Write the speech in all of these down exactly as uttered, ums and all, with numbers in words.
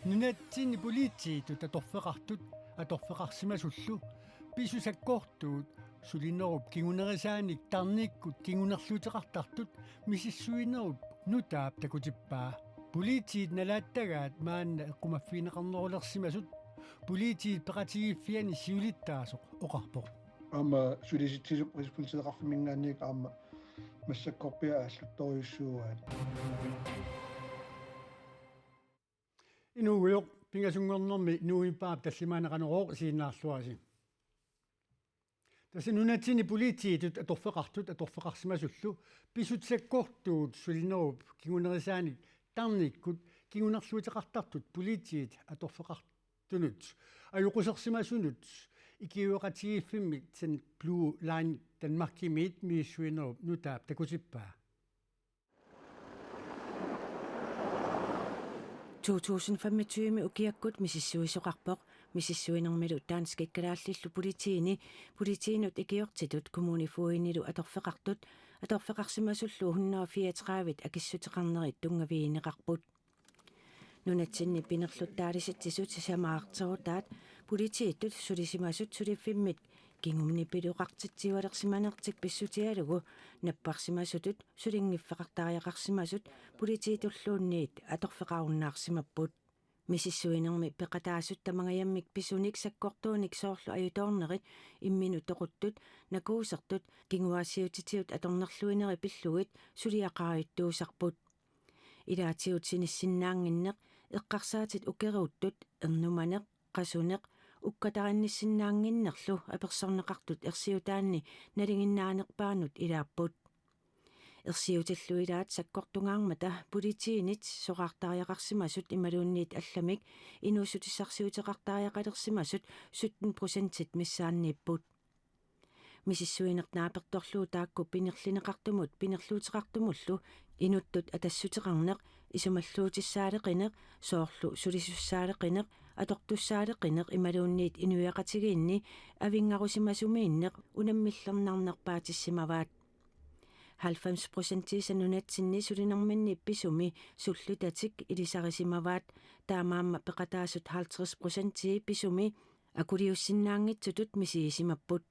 Nunatsinni politiitut atorfeqartut atorfeqarsimasullu pisut sakkortuut sulinerup kingunerisaanik tarnikkut kingunerluuteqartartut misissuinerup nutaap takutippaa. Politiit nalaattagaat maanna eqqumaffigineqarnerulersimasut Politiit Peqatigiiffiani siulittaasoq oqarpoq. Aamma Sulisitsisup Rigspolitieqarfimminngaanniit aamma massakkorpiaq aalluttorujussuuaat. Inuugujoq, pingasunngornermi Nuummi Paap tallimaanneqanerooq isiginnaarluarisi. Tassa nunatsinni politiitut atorfeqartut atorfeqarsimasullu pisut sakkortuut sulinerup kingunerisaanik tarnikkut kingunerluuteqartartut politiit atorfeqartunut ajoqusersimasunut ikiueqatigiiffimmit Saint Blue Line Danmarkimiit misissuinerup nutaap takutippaa. To tusind femogtyve ukiakkut misissuisoqarpoq, misissuinermilu danskit kalaallillu politiini, politiinut ikiortitut kommunefogedinilu atorfeqartut atorfeqarsimasullu hundrede fireogtredive akissuteqarnerit tunngavigineqarput. Nunatsinni pinerluttaalisitsisut sisamararterutaat politiitut sulisimasut suliffimmit kingummipiloqartitsiualersimanertik pissutigalugu napparsimasutut sulinngiffeqartariaqarsimasut politiitulluunniit atorfeqarunnaarsimapput. Misissuinermi peqataasut tamangajammik pisunik sakkortuunik soorlu ajutoornerit, imminut toquttut, nakuusertut, kinguaassiuutitigut atornerluinerit pillugit suliaqarajuttuusarput. Ilaatigut sinissinnaannginneq, eqqarsaatit ukeruuttut, ernumaneq, qasuneq, ukkatarinnissinnaannginnerlu apersorneqartut ersiutaanni nalinginnaanerpaanut ilaapput. Ersiutillu ilaat sakkortungaarmata politiinit soraartariaqarsimasut imaluunniit allamik inuussutissarsiuteqartariaqalersimasut sytten procentit missaanniipput. Misissuineq naapertorlugu taakku pinerlineqartumut pinerluuteqartumullu inuttut atassuteqarneq, isumalluutissaaleqineq, soorlu sulisussaaleqineq, atortussaaleqineq imaluunniit inuiaqatigiinni avinngarusimasumiinneq unammillernarnerpaatissimavaat. Halvfems procentiisa nunatsinni sulinerminni pisumi sullutatik ilisarisimavaat, taamaammat peqataasut halvtreds procentii pisumi akuliussinnaanngitsutut misigisimapput.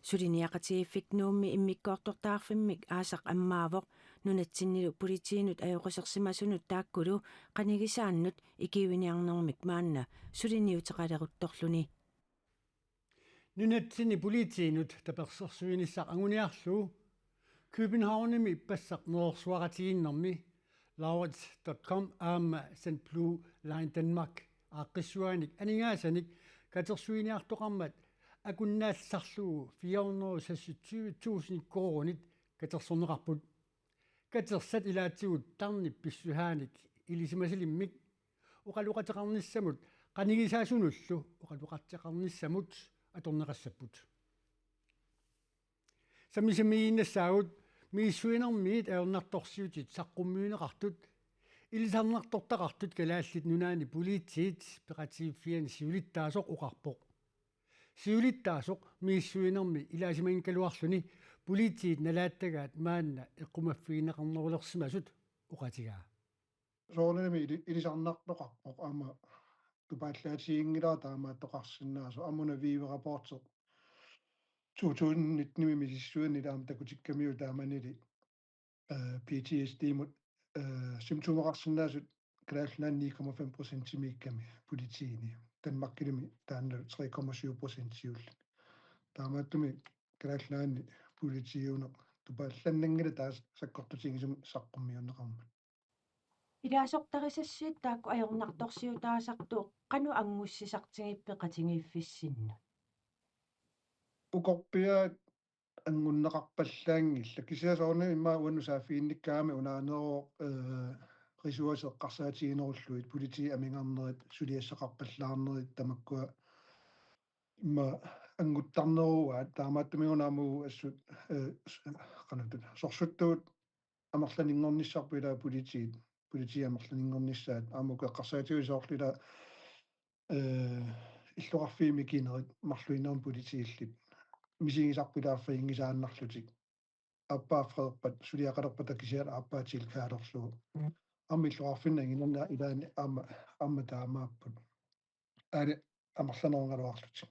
Suliniaqatigiiffik Nuummi immikkoortortaqarfimmik aasaq ammaavoq, nunatsinnilu politiinut ajoqusersimasunut taakkulu qanigisaannut ikiuiniarnermik maanna suliniuteqaleruttorluni. Nunatsinni politiinut tapersersuinissaq anguniarlugu Københavnimi ippassaq nerersuaqatigiinnermi Lauritz dot com aamma Saint Blue Line Danmark aaqqissugaannik aningaasanik katersuiniartoqarmat akunnaallisarlugu fire hundrede seksogtyve tusind koruunit katersorneqarput. Katersat ilaatigut tarnip pissusaanik ilisimasalimmik oqaloqateqarnissamut qanigisaasunullu oqaloqateqarnissamut atorneqassapput. Sammisamiiginnassaagut misissuinermiit ajornartorsiutit saqqummiunneqartut ilisarnartortaqartut Kalaallit Nunaanni Politiit Peqatigiiffiani siulittaasoq oqarpoq. Siulittaasoq misissuinermi ilaasimanngikkaluarluni politiit nalaattagaat maanna eqqumaffigineqarnerulersimasut oqaatigaa. Soorunami ili-, ilisarnartoqarpoq aamma tupaallaatiginngilara taamaattoqarsinnaasoq, aamma una VIVE-rapporti to tusind nitten-imi misissuineq aamma takutikkamiuk taamanili, øh, P T S D-mut, øh, symptomeqarsinnaasut Kalaallit Nunaanni ni komma fem procentimiikkami politiini. Danmarkilumi taanna tre komma syv procentiullutik. Taamaattumik Kalaallit Nunaanni politiiuneq tupaallannanngilaq taava sakkortutigisumik saqqummiunneqarmat. Ilaasortarisassi taakku ajornartorsiutaasartut qanoq angussisartigippat peqatigiiffissinnut? Ukorpiaat angunneqarpallaanngillat. Kisianni soorunami immaqa uannut saaffiginnikkaangami unaaneruvoq, øh, ressourcit eqqarsaatiginerullugit, politiit amigarnerit, suliassaqarpallaarnerit tamakkua immaqa annguttarneruaat, taamaattumik una aamma assut, øh, s-, qanoq ittut, sorsuttuut amerlaninngornissarput ilaa politiit, politiit amerlaninngornissaat, aamma uku eqqarsaatigalugu soorlu ilaa, øh, illoqarfiit mikinerit marluinnarmik politiillit misigisarput ilaa affaginngisaannarlutik. Aappaa affereerpat, suliaqalerpata kisiat aappaa tilkaalerlugu. aamma illoqarfinni anginerni ilaanni aamma, aamma taamaapput. Aali amerlanerugaluarlutik.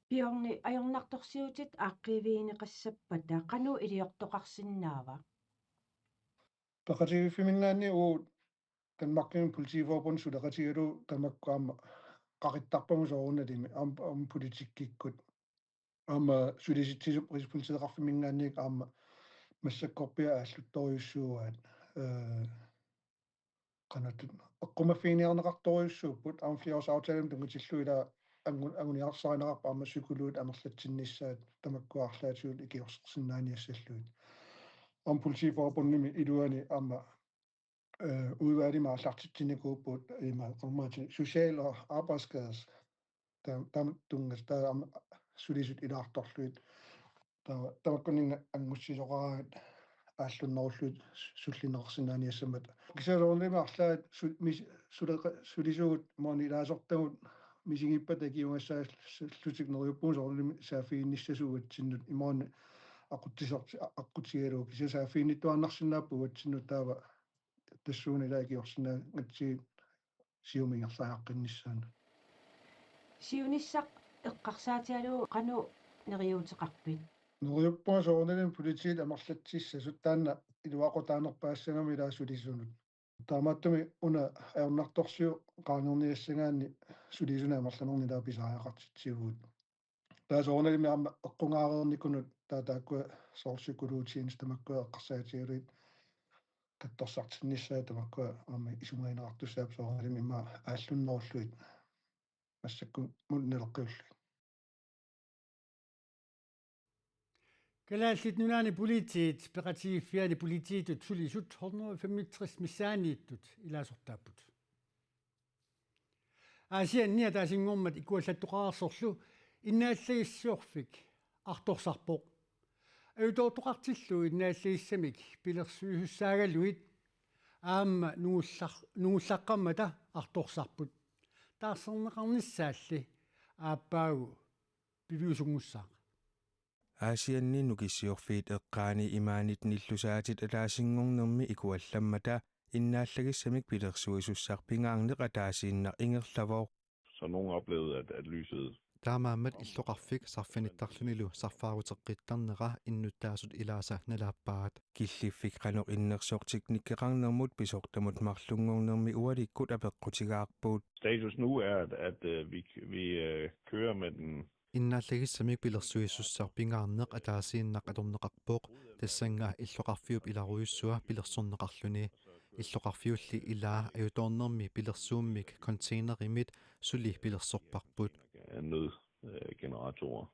Bjørni, ajornartorsiutit aaqqiivigineqassappata qanoq iliortoqarsinnaava? Peqatigiiffimminngaanniit uagut Danmarkimi Politiforbundip suleqatigalugu tamakku aamma qaqittarpagut soorunalimi aamma, aamma politikkikkut. Aamma sulisitsisup Rigspolitieqarfimminngaanniit aamma massakkorpiaq aalluttorujussuuaat. Eh, qanoq eqqumaffiginiarneqartorujussuupput aamma flerårsaftalen tunngatillugu ila angu-, anguniarsarineqarpoq aamma psykologit amerlatsinnissaat tamakku arlaatigut ikiorsersinnaaniassallugit. Aamma Politiforbundimi iluani aamma, eh, udvalgimi aallartitsinikuupput ima qammaati social og arbejdsskades. Taam-, taam-, tunngas-, taava aamma sulisut ilaartorlugit. Taava, tamakkunannga angussisoqaraangat aallunnerullugit su-, sullinneqarsinnaaniassammata. Kisianni soorunalimi arlaat su-, mis-, suleqa-, sulisugut imaluunniit ilaasortagut misigippata ikiugassaallutik neriuppugut soorunalimi saaffiginnissasut uatsinnut imaluunniit aqutsisoq-, a-, aqutsigalugu. Kisianni saaffiginnittuaannarsinnaapput uatsinnut taava tassuuna ilaa ikiorsinnaangatsigit siumut ingerlariaqqinnissaanut. Siunissaq eqqarsaatigalugu qanoq neriuuteqarpit? Neriuppunga soorunalimi politiit amerlatsissasut taanna iluaqutaanerpaassagami ilaa sulisunut. Taamaattumik una ajornartorsiut qaangerniassagaanni sulisunut amerlanerni ilaa pisariaqartitsivugut. Taava soorunalimi aamma eqqugaareernikunut taava taakkua soorlu psykologitsinni tamakkua eqqarsaatigalugit katsorsartinnissaat tamakkua aamma isumagineqartussaapput soorunalimi immaqa aallunnerullugit massakkumut naleqqiullugit. Kalaallit Nunaanni Politiit peqatigiiffianni politiitut sulisut hundrede og femogtres missaanniittut ilaasortaapput. Aasianni ataasinngormat ikuallattoqareersorlu innaallagissiorfik artorsarpoq. Ajutoortoqartillugu innaallagissamik pilersuisussaagalugit aamma nungullar-, nungullaqqammata artorsarput. Taarserneqarnissaalli aappaagu piviusunngussaaq. Aasianni Nukissiorfiit eqqaani imaanit nillusaatit ataasinngornermi ikuallammata innaallagissamik pilersuisussaq pingaarneq ataasiinnaq ingerlavoq. Så nogen oplevede, at, at lyset Taamaammat illoqarfik sarfinittarlunilu sarfaaruteqqittarnera innuttaasut ilaasa nalaappaat. Killiffik qanoq innersoq teknikkeqarnermut pisortamut marlunngornermi ualikkut apeqqutigaarput. Status nu er, at, at øh, vi, vi øh, kører med den. Innaallagissamik pilersuisussaq pingaarneq ataasiinnaq atorneqarpoq, tassannga illoqarfiup ilarujussua pilersorneqarluni. Illoqarfiulli ilaa ajutoornermi pilersuummik containerimit suli pilersorparput. Nødgeneratorer.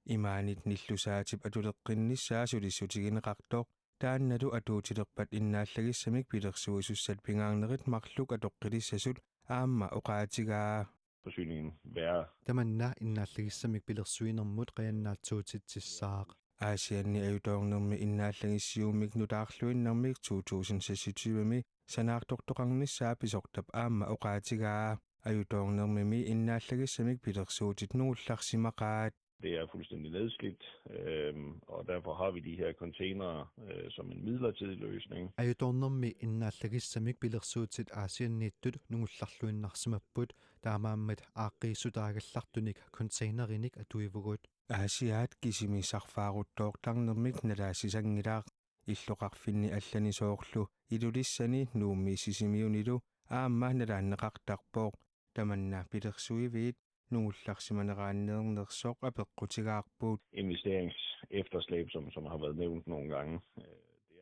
Imaanit nillusaatip atuleqqinnissaa sulissutigineqartoq, taannalu atuutilerpat innaallagissamik pilersuisussat pingaarnerit marluk atoqqilissasut aamma oqaatigaa. Forsyningen være. Tamanna innaallagissamik pilersuinermut qajannaatsuutitsissaaq. Aasianni ajutoornermi innaallagissiummik nutaarluinnarmik to tusind seksogtyve-mi sanaartortoqarnissaa pisortap aamma oqaatigaa. Ajutoornermimi innaallagissamik pilersuutit nungullarsimaqaat. Det er fuldstændig nedslidt, øhm, og derfor har vi de her containere øh, som en midlertidig løsning. Ajutoornermi innaallagissamik pilersuutit Aasianniittut nungullarluinnarsimapput, taamaammat aaqqiissutaagallartunik containerinik atuivugut. Aasiaat kisimi sarfaaruttoortarnermik nalaassisanngilaq. Illoqarfinni allani soorlu Ilulissani Nuummi Sisimiunilu aamma nalaanneqartarpoq. Tamanna pilersuiviit nungullarsimaneraanneernersoq apeqqutigaarput. Investeringsefterslæb, som, som har været nævnt nogle gange.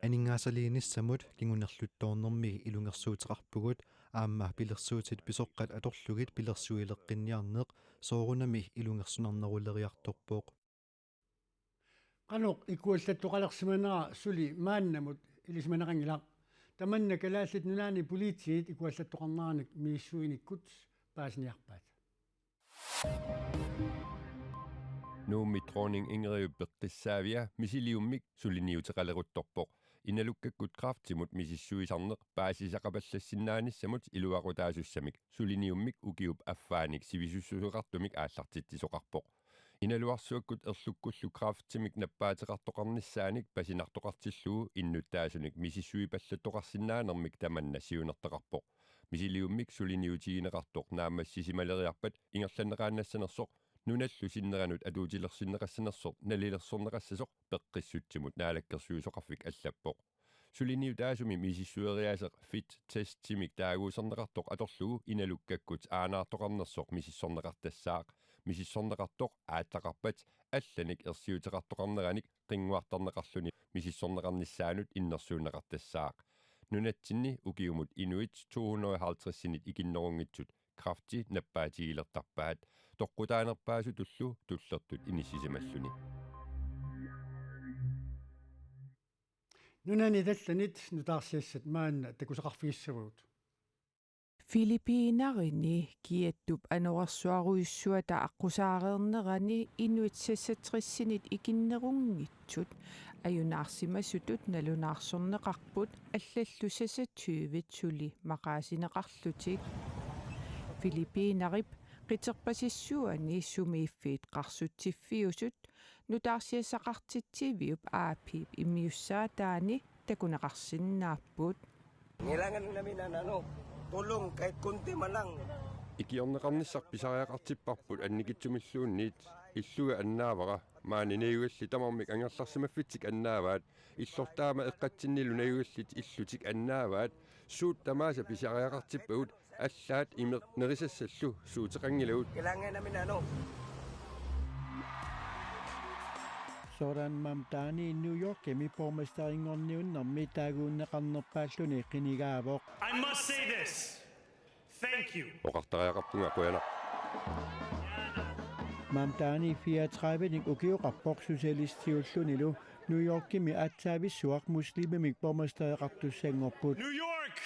Aningaasaliinissamut kingunerluttoornermi ilungersuuteqarpugut, aamma pilersuutit pisoqqat atorlugit pilersuileqqinniarneq soorunami ilungersunarneruleriartorpoq. Qanoq ikuallattoqalersimanera suli maannamut ilisimaneqanngilaq. Tamanna Kalaallit Nunaanni Politiit ikuallattoqarneranik misissuinikkut paasiniarpaat. Nuummi Dronning Ingridup peqqissaavia misiliummik suliniuteqaleruttorpoq. Inalukkakkut kræftimut misissuisarneq paasisaqapallassinnaanissamut iluaqutaasussamik suliniummik ukiup affaanik sivisussuseqartumik aallartitsisoqarpoq. Inaluarsuakkut erlukkullu kræftimik nappaateqartoqarnissaanik pasinartoqartillugu innuttaasunik misissuipallattoqarsinnaanermik tamanna siunertaqarpoq. Misiliummik suliniutigineqartoq naammassisimaleriarpat ingerlanneqaannassanersoq nunallu sinneranut atuutilersinneqassanersoq nalilersorneqassasoq Peqqissutsimut Naalakkersuisoqarfik allappoq. Suliniutaasumi misissueriaaseq fit testimik taaguuserneqartoq atorlugu inalukkakkut aanaartoqarnersoq misissorneqartassaaq. Misissorneqartoq aatsaqarpat allanik ersiuteqartoqarneranik qinnguartarneqarluni misissorneqarnissaanut innersuunneqartassaaq. Nunatsinni ukiumut inuit to hundrede og halvtredsinit ikinnerunngitsut kræfti nappaatigilertarpaat, toqqutaanerpaasutullu tullertut inissisimalluni. Nunanit allanit nutaarsiassat maanna takusaqarfigissavagut. Filippiinerini kiattup anorersuarujussuata aqqusaareernerani inuit seksogtresinit ikinnerunngitsut ajunaarsimasutut nalunaarsorneqarput allallu seksogtyvit suli maqaasineqarlutik. Filippiinerip qiterpasissuani sumiiffiit qarsutsiffiusut nutaarsiassaqartitsiviup A P-p immiussaataani takuneqarsinnaapput. Kailangan namin ng ano, tulong kahit konti man lang. Ikiorneqarnissaq pisariaqartipparput annikitsumilluunniit, illuga annaavara, maani najugallit tamarmik angerlarsimaffitsik annaavaat, illortaama eqqatsinnilu najugallit illutik annaavaat, suut tamaasa pisariaqartippagut, allaat imeq nerisassallu suuteqanngilagut. Kailangan namin ng ano. Zohran Mamdani New Yorkimi borgmesterinngorniunnermi taaguunneqarnerpaalluni qinigaavoq. I must say this. Thank you. Oqartariaqarpunga qujanaq. Mamdani fireogtredivenik ukioqarpoq socialistiullunilu New Yorkimi aatsaavissuaq muslimimik borgmestereqartussanngorput. New York,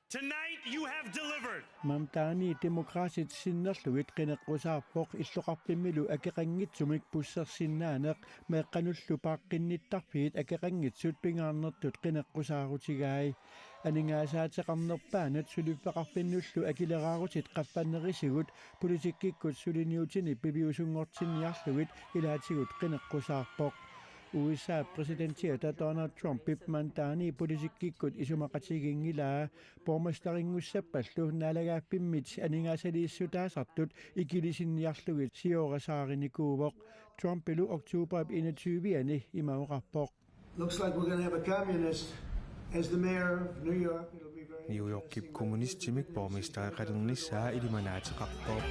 tonight you have delivered. Mamdani Demokraatit sinnerlugit qineqqusaarpoq illoqarfimmilu akeqanngitsumik bussersinnaaneq meeqqanullu paaqqinnittarfiit akeqanngitsut pingaarnertut qineqqusaarutigai. Aningaasaateqarnerpaanat suliffeqarfinnullu akileraarutit qaffannerisigut politikkikkut suliniutini piviusunngortinniarlugit ilaatigut qineqqusaarpoq. U S A-p præsidentiata Donald Trumpip Mamdani politikkikkut isumaqatiginngilaa, borgmesterinngussappallu naalagaaffimmit aningaasaliissutaasartut ikilisinniarlugit sioorasaarnikuuvoq. Trumpilu oktoberip enogtyve-ani ima oqarpoq. Looks like we're gonna have a communist as the mayor of New York. It'll be very New Yorkip interesting. Kommunistimik borgmestereqalernissaa ilimanaateqarpoq.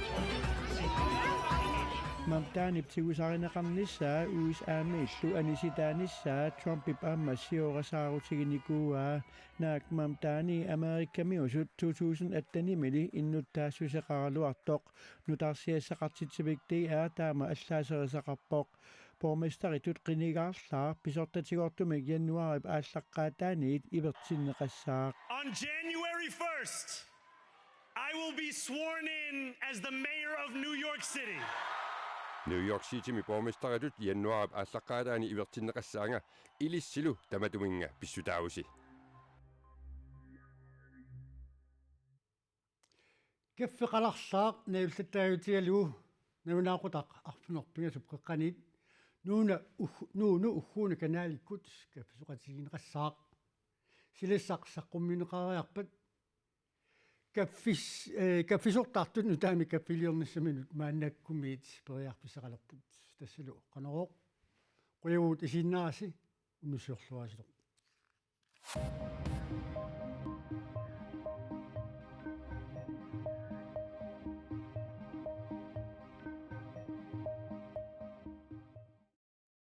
Mamdanip tigusarineqarnissaa U S A-miillu anisitaanissaa Trumpip aamma sioorasaarutiginikkua. Naak Mamdani Amerikamiusut to tusind attenimili innuttaassuseqaraluartoq. Nutaarsiassaqartitsivik D R taama allaaserisaqarpoq. Borgmesteritut qinigaarlaaq pisortatigoortumik januaarip aallaqqaataaniit ivertinneqassaaq. On January first, I will be sworn in as the mayor of New York City. New York Citymi borgmesteritut januaarip aallaqqaataani ivertinneqassaanga, ilissilu tamatuminnga pissutaavusi. Kaffeqalersaaq najullattaajutigalugu nalunaaqutaq arfineq-pingasup qeqqaniit Nuunu ug-, Nuunu ugguuna kanaalikkut kaffisoqatigineqassaaq. Silassaq saqqummiunneqareerpat kaffis-, eh, kaffisortartut nutaamik kaffiliornissaminut maannakkumiit periarfissaqalerput. Tassalu Qanorooq. Qujavugut isiginnaarassi, unnussiorluarisilu.